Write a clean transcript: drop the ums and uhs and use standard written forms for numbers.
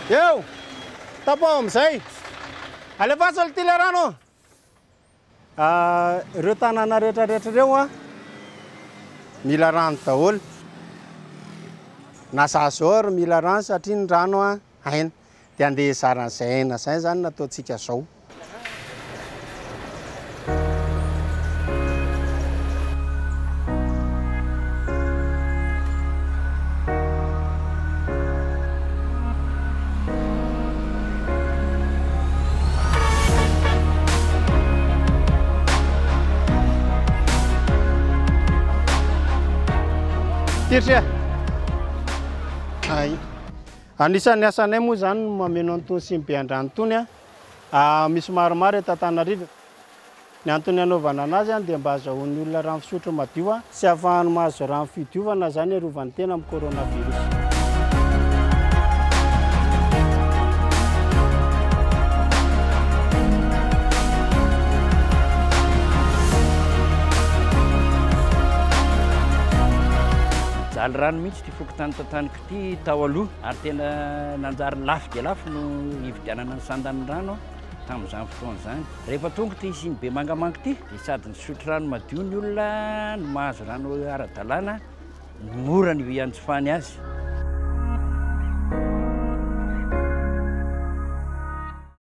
Eo! Tapaho amin'izay! Alefaso ity ilay rano! Ireo tanàna rehetra rehetra ireo an, mila rano daholo. Na za zao ary mila rano satria ny rano an aina. Dia andeha hizara an'izay aina izay izany no ataontsika zao. Tirsia. Ay. Anisan'ny asanay moa izany ny mameno an'itony sinibe an-drano itony a. Misy maromaro eto Antananarivo. Ny antony anaovana anazy dia mba azahoan'ny olona rano fisotro madio sy ahafahany mahazo rano fidiovana izany hiarovany tena amin'ny coronavirus. Mijaly rano mihitsy ity fokontany tantaniko ity tao aloha ary tena nanjary lafo dia lafo no hividianana ny sandan'ny rano tamin'izany fotoana izany. Rehefa tonga ity sinibe Mangamango ity dia sady nisotro rano madio ny olona no mahazo rano ara-dalàna, mora ny hiantsofany azy.